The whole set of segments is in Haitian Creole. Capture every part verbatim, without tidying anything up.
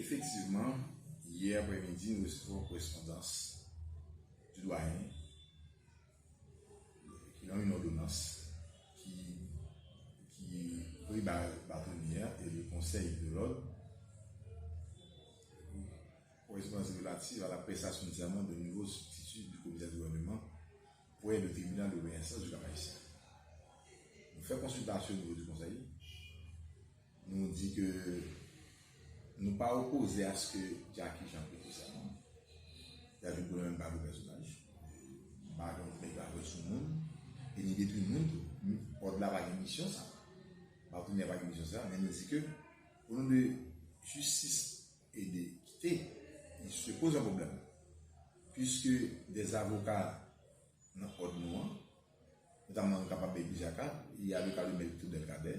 Efektivman, yè aprèmidi, nou resevwa yon korespondans di dwayen ki nan yon òdonans ki, ki voye ba, batonye a e le Conseil de l'Ordre. Korespondans relative à la prestation de serment de nouveau substitut du commissaire du gouvernement près le tribunal de première instance du Cap-Haïtien. Nou fè konsiltasyon o nivo di konsèy. Nou di ke nou pa opoze aske Jacky Jean prete sèman. Li ap vin pou li menm pa gwo pèsonaj. Pa gen yon nèg la fè sou moun. E ni detwi moun tou. Òd la pa gen misyon sa. Batonye pa gen misyon sa. Men nou di ke, o non de jistis e de ekite, il se pose un problème. Puisque des avocats nan òd nou an, notamman nou kapab bay plizyè ka, il y a le cas de Maître Claudel Cadet,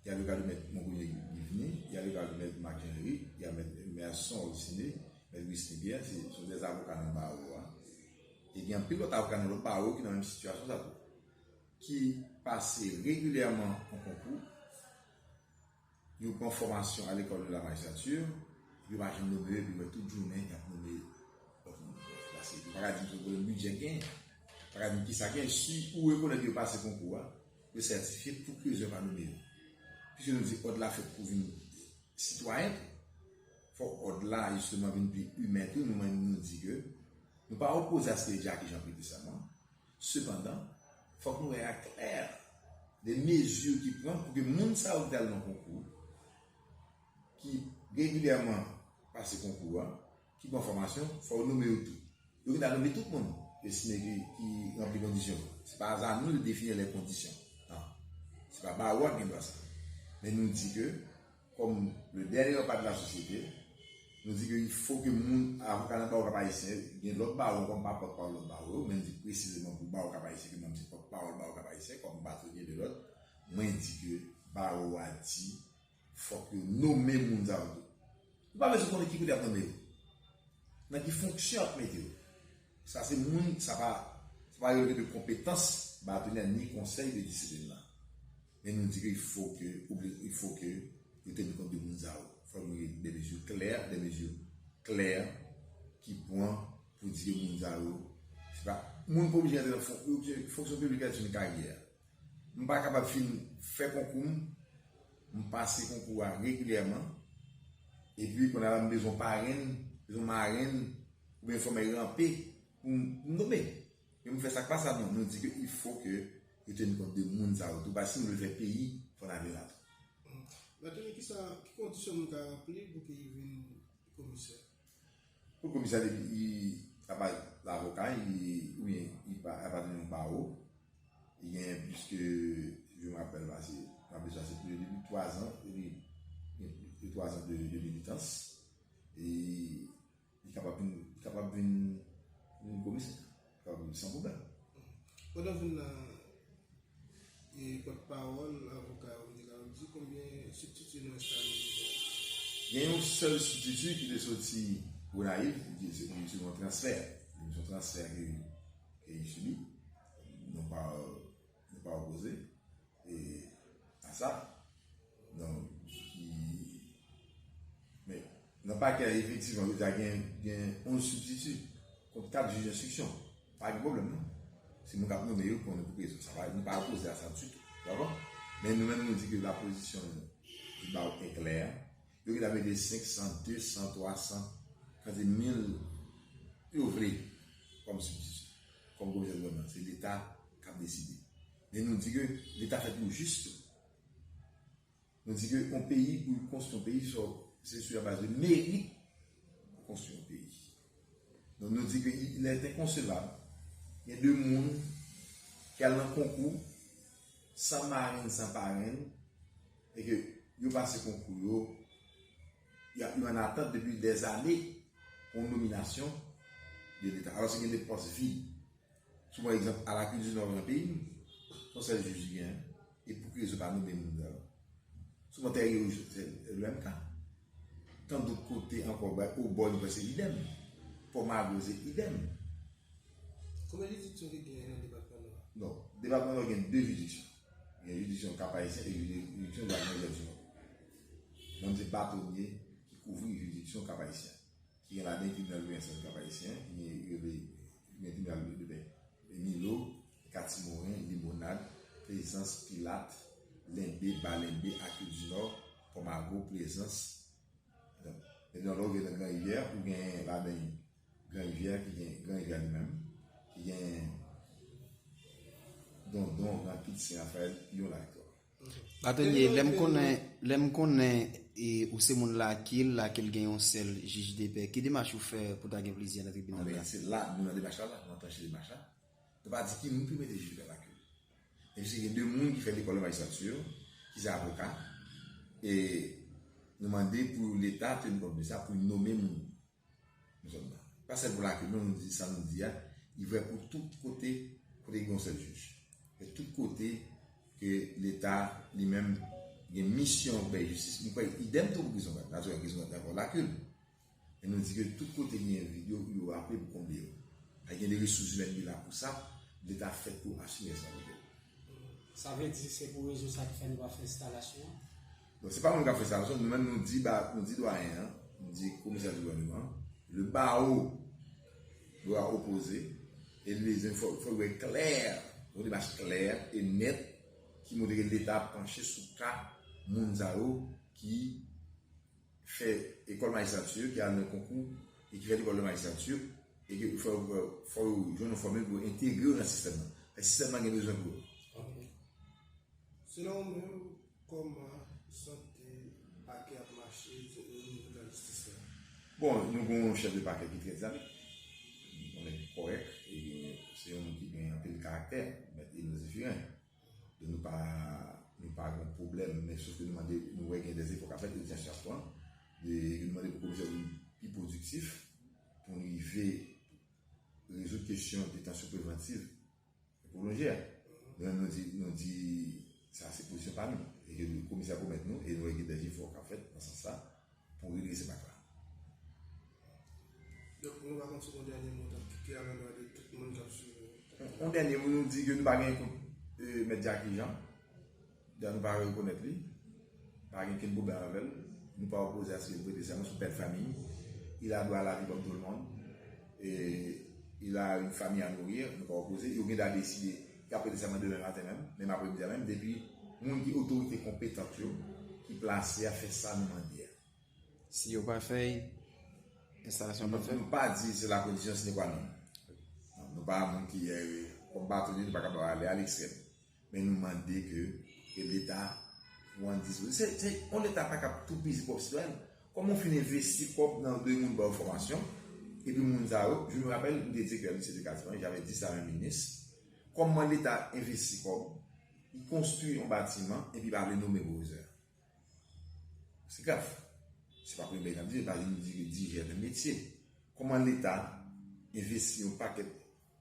il y a le cas de Maître Monconnier Guiveny, il y a le cas de Maître Marc Jean-Louis, il y a Maître Merson Olciné, Maître Wisny Pierre, se sont des avocats nan bawo a. E gen anpil lòt avoka nan lòt bawo ki nan menm sitiyasyon sa tou, ki pase regilyèman an konkou, yo pran fòmasyon a l'école de la magistrature, yo pa janm nome yo, epi wè tout jounen y ap nome lòt moun. Paske yo pa ka di ki pwoblèm bidjè gen, pa ka di kisa gen, si ou rekonèt yo pase konkou a, yo sètifye, poukisa yo pa nome yo? Piske nou di òd la fèt pou vin sitwayen tou. Fòk òd la, jisteman, vin pi imen tou, nou menm nou di ke nou pa opoze aske Jacky Jean prete sèman. Sepandan, fòk nou wè aklè de mezi ki pran pou ke moun sa yo ki t al nan konkou, ki regilyèman pase konkou a, ki pran fòmasyon, fò yo nome yo tou. Yo gentan nome tout moun yo estime ki, ki ranpli kondisyon yo. Se pa a nou de defini les conditions. Non. Se pa bawo a ki gen dwa sa. Men nou di ke, kòm le dernier rempart de la société, nou di ke il faut que moun, avoka nan bawo Cap Haïtien, gen lòt bawo ankò, m pa pòtpawòl lòt bawo yo, men m di presizeman pou bawo Cap Haïtien, ke mwen se pòtpawòl bawo Cap Haïtien, kòm batonye de lòd, mwen di ke bawo a di, fòk yo nome moun sa yo tou. Nou pa bezwen konnen ki kote y ap nome yo. Nan ki fonksyon y ap mete yo. Sa se moun, sa pa, sa pa releve de konpetans batonye ni konsèy de disiplin la. Men nou di ke il faut que, il faut que yo teni kont de moun sa yo. Fòk nou gen de mezi klè, de mezi klè ki pran pou di ke moun sa yo, se pa, moun pa oblije antre nan fon-, fonksyon piblik la, se yon karyè. M pa kapab fin fè konkou m, m pase konkou a regilyèman, epi kounye a la m bezwen parenn, bezwen marenn, oubyen fò m al ranpe pou m, pou m nome. Men m fè sa k pa sa non, nou di ke il faut que yo teni kont de moun sa yo tou, paske si nou vle fè peyi, fò n ale la tou. Batoni, kisa, ki kondisyon moun ka ranpli pou ke li vin komisè? Pou komisè, depi li, apa, lavoka, li, oubyen li pa, apartenir yon bawo, li gen plis ke, je me rappelle pas, se, m ap bezwen se plis depi twa zan, depi, depi twa zan de, de militans, e li kapab vin, li kapab vin, vin komisè, li kapab vin san pwoblèm. Pandan w vin nan e pòtpawòl avoka yo, m te kapab di konbyen sibtiti nou enstale deja? Gen yon sèl sibtiti ki te soti Gonayiv, ki se, se yon transfè. Se yon transfè ke, ke li sibi. Nou pa, nou pa opoze e, a sa. Donk, ki, men, nan pakè, efektivman, yo ta gen, gen onz sibtiti kont kat jij enstriksyon. Pa gen pwoblèm, non. Se moun k ap nonmen yo konnen pou prezon. Sa pa, nou pa opoze a sa ditou. Dakò? Men nou menm, nou di ke lapozisyon nou, li ba w e klè. Yo gentan mete senk san, de san, twa san, kantite mil yo vle kòm sibtiti, kòm komisè gouvènman. Se Leta k ap deside. Men nou di ke Leta fèt pou jis tou. Nou di ke yon peyi, pou konstwi yon peyi, se, se sou la baz de merit pou konstwi yon peyi. Donk, nou di ke il est inconcevable, gen de moun ki al nan konkou, san marenn, san parenn, e ke yo pase konkou yo, y a, yo an atant depi dèzane pou yon nominasyon de Leta. Alòske gen de pòs vid. Si w pran egzanp, a la Cour du Nord nan peyi m, se yon sèl jij ki genyen, e pou ki rezon pa nonmen moun sa yo? Si w pran Terre Rouge, se le menm ka. Tandouk kote ankò, ba, Obòy, se idèm. Pòmago, se idèm. Konbyen jiridiksyon ki genyen nan depatman Nò a? Non, depatman Nò gen de jiridiksyon. Gen jiridiksyon Kap Ayisyen e jiridiksyon Gwadloup. Donk, se batonye ki kouvri jiridiksyon Kap Ayisyen, ki gen ladan tribinal de prensip Kap Ayisyen, ki gen, ki gen tribinal de pè Milo, Katimoren, Limonad, Plezans, Pilat, Lenbe, Ba Lenbe, Akil di Nò, Pòmago, Plezans. Epi lè w rive nan Gran Rivyè, ou gen ladan Gran Rivyè ki gen Gran Rivyè li menm, ki gen Dondon, Rankit, Sen Rafayèl, Piyon, Laviktwa. Batelier, lè m konnen, lè m konnen e, ou se moun Lakil, Lakil gen yon sèl jij de pè, ki demach ou fè pou ta gen plizyè nan tribinal la? Anben, se la, nou nan demach la, la, nou antanche demach la. Nou pa di ki moun pou mete jij de pè Lakil. Epi se gen de moun ki fè lekòl de majistati, ki se avoka, e nou mande pou Leta teni kont de sa, pou nonmen moun. Nou sòt la. Pa sèl pou Lakil, non, nou di sa nou di a, li vrè pou tout kote, kote gen yon sèl jij. E tout kote ke Leta li menm gen misyon bay jistis, nou kwè idèm tou pou prizon, natirèlman, prizon dakò Lakil. E nou di ke tout kote gen vid yo, yo aple pou konble yo. A gen de resous imèn ki la pou sa, Leta fèt pou asime sa pou yo. Sa vle di se pou rezon sa ki fè nou pa fè enstalasyon an? Donk, se pa moun k ap fè enstalasyon, nou menm nou di ba, nou di dwayen an, nou di komisè gouvènman, le barreau doit opposer, e li bezwen fò, fò l wè klè, yon demach klè e nèt ki montre ke Leta ap panche sou ka moun sa yo ki fè lekòl majistati, ki al nan konkou e ki fè lekòl de majistati, e ke fò, fò yo jwenn yon fòmil pou yo entegre yo nan sistèm nan. Paske sistèm nan gen bezwen pou yo. Ok. Selon ou menm, kòman sante pakè ap mache o nivo lajistis la? Bon, nou gen yon chèf de pakè ki trè dinamik, yon nèg kòrèk, e se yon moun ki gen anpil karaktè, mèt Eno Zephirin. Donk nou pa, nou pa gen pwoblèm, men sof ke nou mande, nou wè gen de efò k ap fèt, odyans y ap pran, e nou mande pou komisè vin pi pwodiktif, pou n rive rezoud kesyon detansyon prevantiv pwolonje a. Nou menm nou di, nou di, sa se pozisyon pa nou. E ke komisè pwomèt nou, e nou wè gen de efò k ap fèt nan sans sa, pou redrese bak la. Donk, nou pa konn si w gen yon dènye mo, tank ki alandwa de tout moun k ap swiv nou. Yon, yon dènye mo, nou di ke nou pa gen kont, e, Mèt Jacky Jean. Donk, nou pa rekonèt li. Pa gen kenn pwoblèm avè l. Nou pa opoze a se ke l prete sèman, se yon pè de famille. Il a droit à la vie comme tout le monde. Et il a une famille à nourrir. Nou pa opoze. Yo gen dwa deside y ap prete sèman demen maten menm, menm apremidi a menm. Depi moun ki otorite konpetant yo, ki plase a fè sa nou mande a. Si yo pa fè l, enstalasyon ap fèt? Nou pa di se la kondisyon sine qua non. Non, nou pa moun ki, e, kòm batelier, nou pa kapab ale a lekstrèm. Men nou mande ke, ke Leta pran dispozisyon. Se, se, yon Leta pa kab toupizi pwòp sitwayen l. Kòman w fin envesti kòb nan de moun ba yo fòmasyon, epi moun sa yo, je me rappelle, m te direktè lise de Katibonit, j'avais dit ça à un ministre, kòman Leta envesti kòb, li konstwi yon batiman, epi pa vle nonmen pwofesè. Se grav. Se pa premye bagay n ap di, pa vle nou di ke dirije a nan metye. Kòman Leta envesti yon pakèt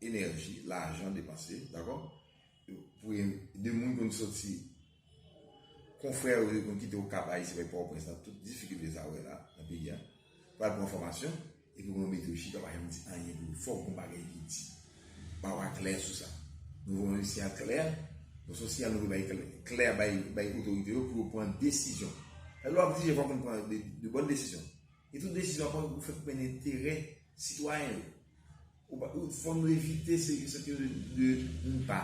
enèji, lajan depanse, dakò? Pou de moun konn soti, konfrè yo konn kite Okap, Ayiti, bay Pòtoprens, nan tout difikilte sa w wè la, nan peyi a, pou al pran fòmasyon, epi pou nou mete yo chita, pa janm di anyen pou yo. Fòk gon bagay ki di. Ba w a klè sou sa. Nou voye yon siyal klè, nou se yon siyal nou voye bay klè, klè bay, bay otorite yo pou yo pran desizyon. Lè w ap dirije, fòk nou pran de, de bòn desizyon. E tout desizyon w ap pran, ou fèk pran enterè sitwayen yo. Ou pa, ou, fò nou evite se, se ke de, de, nou pa.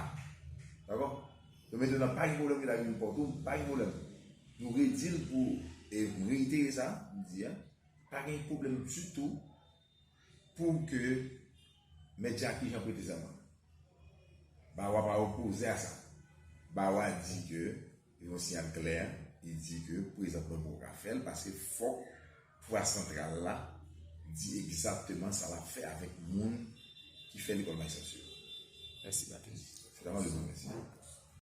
Dakò? Donk, mentnan, pa gen pwoblèm ke ta vin pòte w, pa gen pwoblèm. Nou redi l pou, e m reitere sa, m di a, pa gen pwoblèm ditou pou ke Mèt Jacky Jean prete sèman. Bawo a pa opoze a sa. Bawo a di ke, li yon siyal klè, li di ke prezantman poko ka fè l, paske fòk pouvwa santral la di egzakteman sa l ap fè avèk moun ki fè lekòl majistati yo. Mèsi, Patrice. Se ta mande pou mèsi.